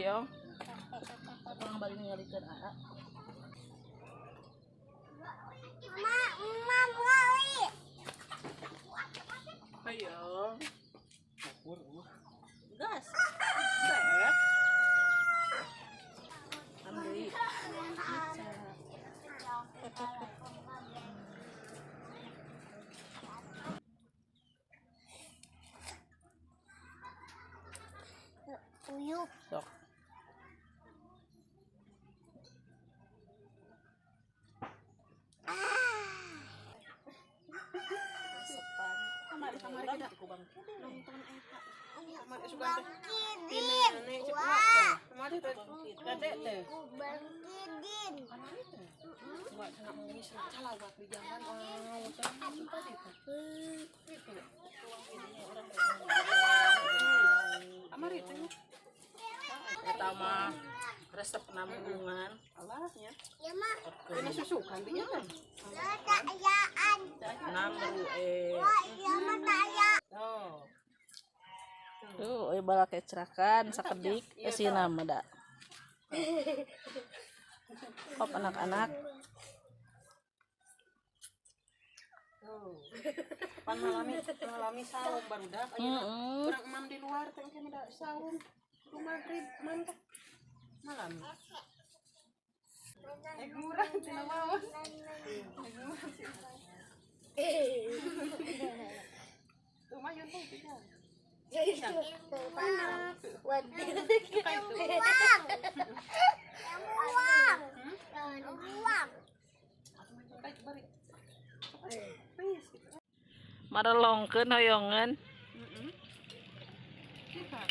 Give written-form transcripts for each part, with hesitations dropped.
Hoyong. Kurang balik ningalikeun aa. Ma, ma, woi. Hoyong. Gas. Sep. Ambil. Uyup. Sok. Kamari kamari kita nonton eta. Bang Kidin. Wah. Kamari teh. Kade teh. Bang Kidin. Enggak cenah mengemis calawat di jamban oh tadi teh. Kamari teh. Eta mah resep nambungan. Alahnya. Ya mah. Ini susukan dinya teh. Lah tayaan. Namru eh. Wah, iya mah taya. Oh. Tuh, euy bala kecrakan sakedik eusina mah da. Hop anak-anak. Tuh. Pan malami malami saum barudak ayeuna. Heeh. Urang emam di luar teh engke da saum. Ku maghrib emam teh. Malam. Eh murah tina maos. Eh murah sih. Lumayan tuh tiga. Uang. Uang. Uang. Uang. Baik bari. Please gitu. Marelongkeun hoyongan. Heeh. Kita.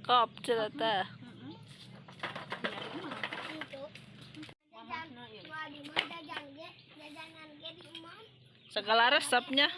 Kop cenah teh. Heeh. Itu. Jajan. Wah, di mana jajan ge? Jajanan ge di imam. Segala resepnya.